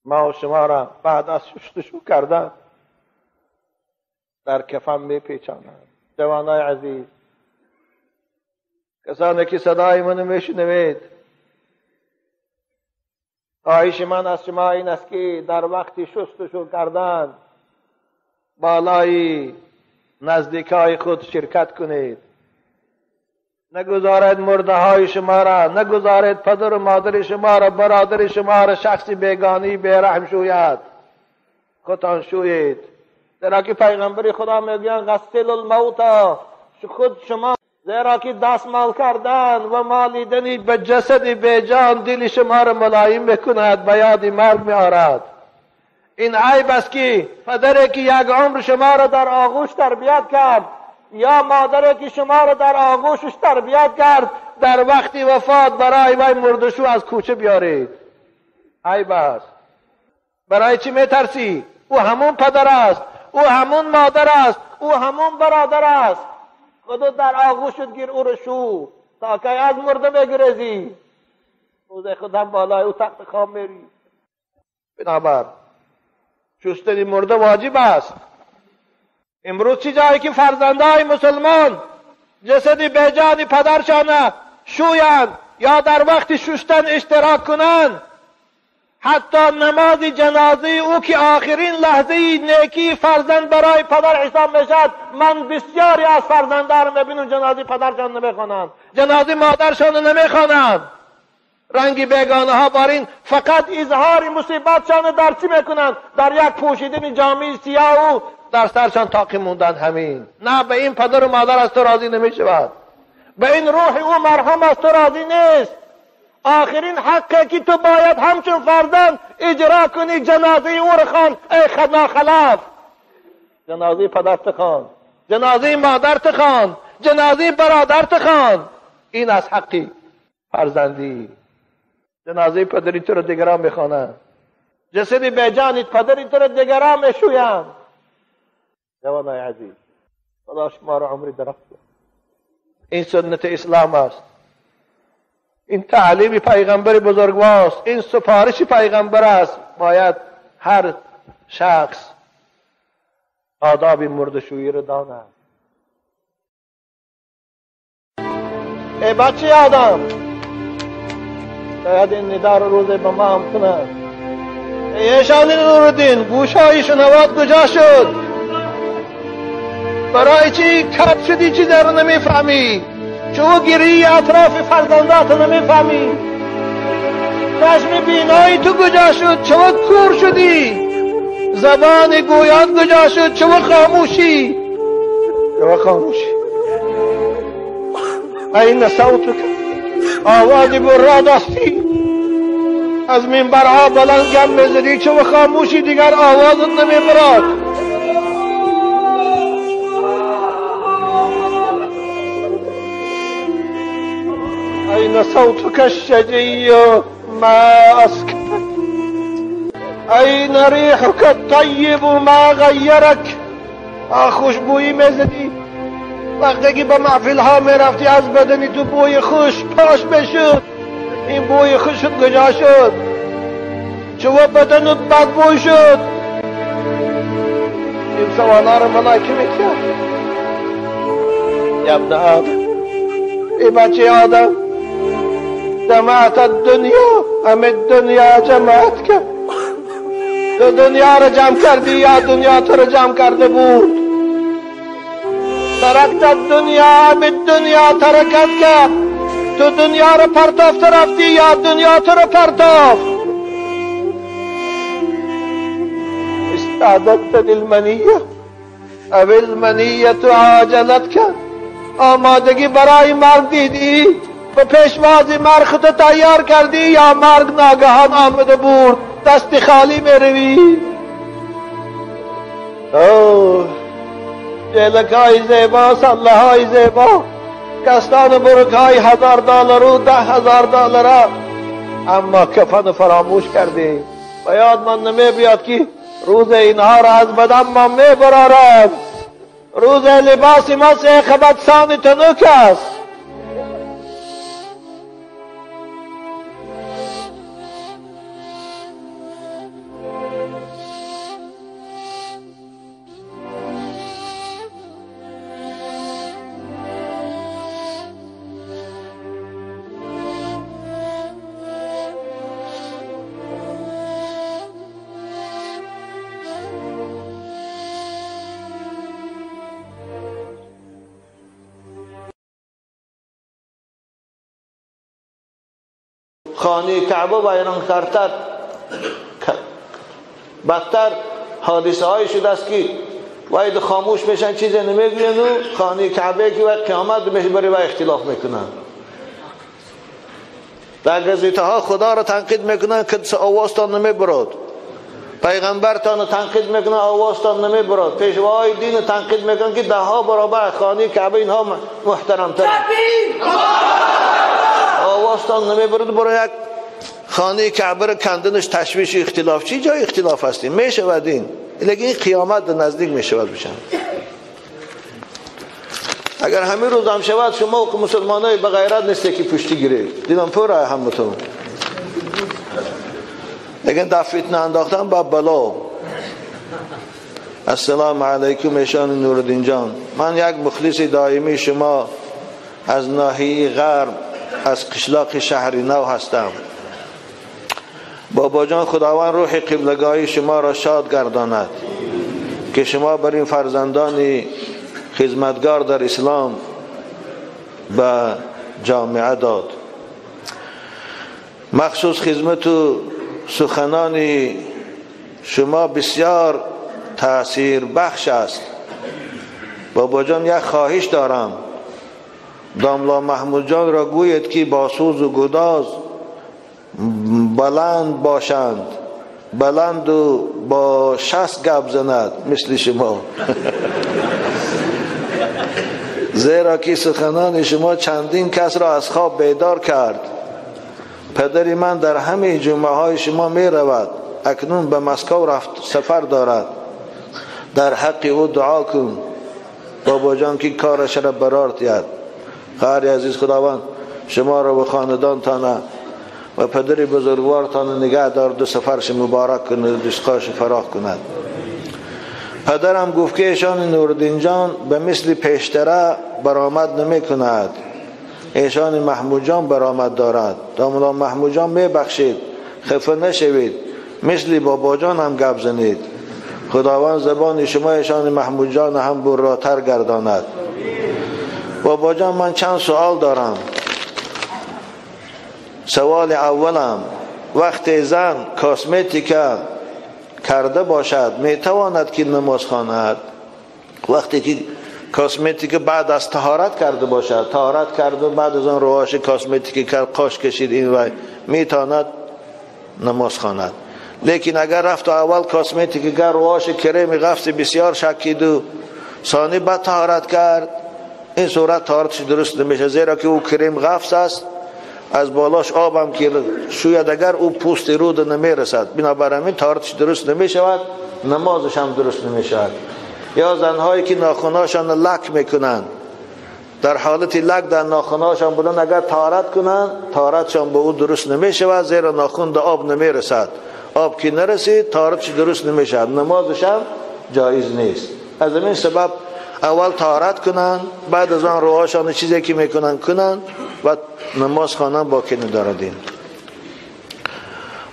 ما و شما را بعد از شستشو کردن در کفن میپیچانند. جوانای عزیز، کسانی که صدای منو میشنوید، خواهش من از شما این است که در وقت شستشو کردن بالای نزدیکای خود شرکت کنید. نگذارید مرده های شما را، نگذارید پدر و مادر شما را، برادر شما را شخص بیگانی بیرحم شوید. خودتان شوید. زیرا که پیغمبر خدا میگویند غسل الموتا، خود شما، زیرا که دستمال کردن و مالیدن به جسد بیجان دل شما را ملایم میکند، به یاد مرگ میآورد. این عیب است که پدری که یک عمر شما را در آغوش تربیت کرد یا مادری که شما را در آغوشش تربیت کرد، در وقت وفات برای وی مردشو از کوچه بیارید. عیب است. برای چی میترسی؟ او همون پدر است، او همون مادر است، او همون برادر است. خودت در آغوشت گیر، او رو شو تا که از مرده بگریزی. روز خود هم بالای او تخت خواب میری. بنابر شستن مرده واجب است. امروز چی جایی که فرزندهای مسلمان جسد بیجان پدرشان شویند یا در وقت شستن اشتراک کنند، حتی نماز جنازه او که آخرین لحظه نیکی فرزند برای پدر حساب میشد، من بسیاری از فرزندان میبینم جنازه پدرشان نمیخوانند، جنازه مادرشان نمیخوانند. رنگ بیگانه ها بارین فقط اظهار مصیبتشان در چی میکنند؟ در یک پوشیدن جامعه سیاه و در سرشان تاقی موندن. همین. نه، به این پدر و مادر از تو راضی نمیشود، به این روح او مرحوم از تو راضی نیست. آخرین حقی که تو باید همچون فرزند اجرا کنی جنازه او را خوان. ای ناخلف، جنازه پدرت خوان، جنازه مادرت خوان، جنازه برادرت خوان. این از حقی فرزندی. جنازه پدری تو را دیگران میخوانند، جسد بیجانت پدری تو را دیگران میشویند. جوانای عزیز، خدا شما را عمری درخت. این سنت اسلام است، این تعلیم پیغمبر بزرگوار است، این سفارش پیغمبر است. باید هر شخص آداب مردشویی را داند. ای بچه آدم، باید این ندا رو روز به ما هم کند. ای ایشان نورالدین، گوشهای شنوات کجا شد؟ برای چی کت شدی؟ چی در نمیفهمی؟ چو گیری اطراف فرزندات نمیفهمی؟ چشم بینایی تو کجا شد؟ چو کور شدی؟ زبان گویان کجا شد؟ چو خاموشی؟ چو خاموشی؟ این صوتک، آواز برا دستی از منبرها بلند گم میزدی، چو خاموشی دیگر آوازت نمیبرد. أين صوتك الشجي ما أسكتك؟ أين ريحك الطيب ما غيرك؟ خوشبویی میزدی وقتی که به محفل ها میرفتی، از بدنی تو بوی خوش پاش میشد. این بوی خوشت کجا شد؟ چو بدنت بدبوی شد؟ این سوالا رو ملائکه میکرد. یا ابن آدم، ای بچه آدم، جمعت الدنیا ام الدنیا جمعت که؟ تو دنیا را جمع کردی یا دنیا تو را جمع کرده بود؟ ترکت الدنیا ام الدنیا ترکت که؟ تو دنیا را پرتافت رفتی یا دنیا تو را پرتافت؟ استعددت للمنیه او المنیه عاجلت که؟ آمادگی برای مرگ دیدی؟ به پیشواز مرگ خود تیار کردی یا مرگ ناگهان آمده بود دست خالی میروی؟ اوه، جلک های زیبا، سله های زیبا، کستان برک های $1000 و $10,000، اما کفن فراموش کردی. و یاد من نمی بیاد که روز اینها را از بدن ما می برارم. روز لباس ما سه خبتسان تنک است. خانه کعبه ویران کردتر بدتر حادثه های شده است که باید خاموش میشن، چیزی نمیگوین و خانه کعبه که وقت قیامت میشه برای اختلاف میکنن. در گزیته ها خدا را تنقید میکنن که آوازتان نمیبرد، پیغمبرتان تنقید میکنن آوازتان نمیبرد، پیشواهای دین تنقید میکنن که ده ها برابر خانه کعبه اینها محترم تر، آوازتان نمیبرد. برای یک خانه کعبه را کندنش تشویش اختلاف، چی جای اختلاف هستیم میشود این، لیکن این قیامت نزدیک میشود بشن. اگر همین روز هم شود شما که مسلمانای به غیرت نیسته که پشتی گیرید، دیدم پر همتون. لیکن در فتنه انداختن با بلا. السلام علیکم ایشان نورالدین جان، من یک مخلص دائمی شما از ناحیه غرب از قشلاق شهر نو هستم. بابا جان خداوند روح قبلگاهی شما را شاد گرداند که شما بر این فرزندان خدمتگار در اسلام به جامعه داد. مخصوص خدمت و سخنان شما بسیار تاثیر بخش است. بابا جان یک خواهش دارم، داملا محمود جان را گوید که با سوز و گداز بلند باشند، بلند و با 60 گپ زند مثل شما. زیرا که سخنان شما چندین کس را از خواب بیدار کرد. پدر من در همه جمعه های شما می رود، اکنون به مسکو رفت سفر دارد، در حق او دعا کن بابا جان که کارش را برار دهد. خواهر عزیز، خداوند شما را و خاندانتان و پدر بزرگوارتان نگه دارد و سفرش مبارک کند و رزقش فراخ کند. پدرم گفت که ایشان نورالدین جان به مثل پیشتره برآمد نمی کند، ایشان محمود جان برآمد دارد. داملا محمود جان می بخشید، خفه نشوید، مثل بابا جان هم گپ زنید. خداوند زبان شما ایشان محمود جان هم براتر گرداند. بابا جان من چند سوال دارم. سوال اولم، وقتی زن کاسمتیکا کرده باشد میتواند که نماز خواند؟ وقتی که کاسمتیک بعد از طهارت کرده باشد، طهارت کرده بعد از آن رواش کاسمتیک کرد، قاش کشید این وای، میتواند نماز خواند. لیکن اگر رفت اول کاسمتیک کرد، رواش کریم غفص بسیار شکید و ثانی بعد طهارت کرد، این صورت طهارتش درست نمیشه، زیرا که او کریم غفص است، از بالاش آبم که شوید اگر او پوست رود نمیرسد، بنابراین طهارتش درست نمیشود، نمازش هم درست نمیشود. یا زنهایی که ناخناشان لک میکنند، در حالت لک در ناخناشان بودن، اگر طهارت کنند طهارتشان به او درست نمیشود، زیرا ناخن در آب نمیرسد، آب که نرسید طهارتش درست نمیشود، نمازش هم جایز نیست. از این سبب اول طهارت کنند، بعد از آن روحاشان چیزی که میکنن کنند و نماز خوانن باکی ندارد.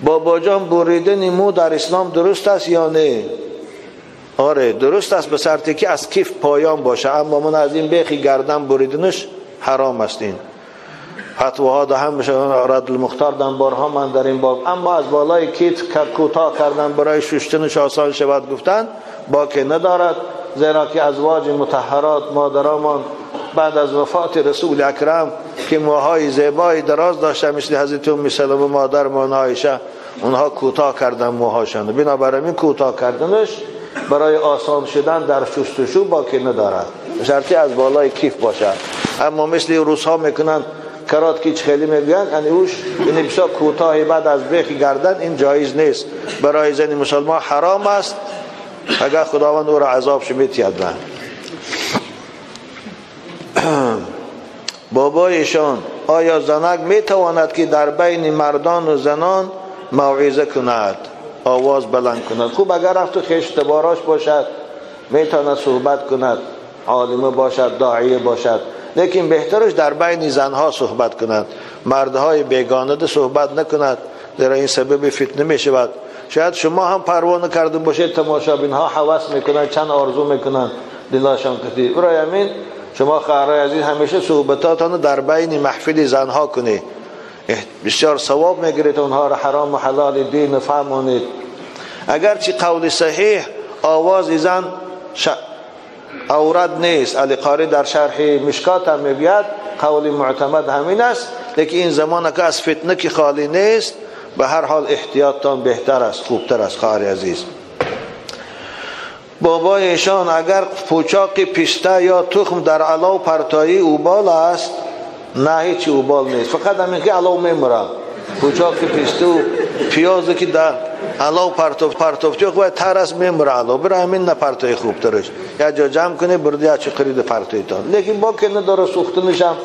بابا جان بریدن مو در اسلام درست است یا نه؟ آره درست است، به شرطی که از کیف پایان باشه، اما من از این بیخی گردن بریدنش حرام است. این فتواها ده هم میشه، رد المختار دم بارها من در این باب، اما از بالای کیف کوتاه کردن برای شستنش آسان شود گفتن باکی ندارد، زیرا که ازواج مطهرات مادرمان بعد از وفات رسول اکرم که موهای زیبای دراز داشته مثل حضرت ام سلمه مادرمان عایشه، اونها کوتاه کردن موهاشان، بنابراین کوتاه کردنش برای آسان شدن در شستشو باکی ندارد، شرطی از بالای کیف باشد. اما مثل روس ها میکنن کرات که خیلی میگن، یعنی اوش این بسیار کوتاه بعد از بیخ گردن، این جایز نیست، برای زن مسلمان حرام است، اگر خداوند او را عذاب میتید. بابایشان آیا زنک میتواند که در بین مردان و زنان موعظه کند، آواز بلند کند؟ خوب اگر رفت و خویش تباراش باشد میتواند صحبت کند، عالمه باشد، داعیه باشد، لیکن بهترش در بین زنها صحبت کند، مردهای بیگانه صحبت نکند، زیرا این سبب فتنه میشود. شاید شما هم پروانه کرده باشید، تماشابین ها هوس میکنند، چند آرزو میکنند دلاشان کتی. برای همین شما خواهرای عزیز همیشه صحبتاتان در بین محفل زنها کنید. بسیار ثواب میگیرید اونها را حرام و حلال دین فهمانید. اگرچه قول صحیح آواز زن عورت نیست، علی قاری در شرح مشکات هم میگوید قول معتمد همین است، لیکن این زمان که از فتنه که خالی نیست، به هر حال احتیاطتان بهتر است، خوبتر است. خواهر عزیز، بابای ایشان اگر پوچاق پسته یا تخم در علاو پرتایی اوبال است، نه هیچ اوبال نیست، فقط همین که علاو میمره. پوچاق پسته و پیاز که در علاو پرتوب باید تر است میمره علاو، برای همین نه پرتای خوبترش یا جا جمع کنی برده یا چه خرید پرتایتان، لیکن با که نداره سوختنش هم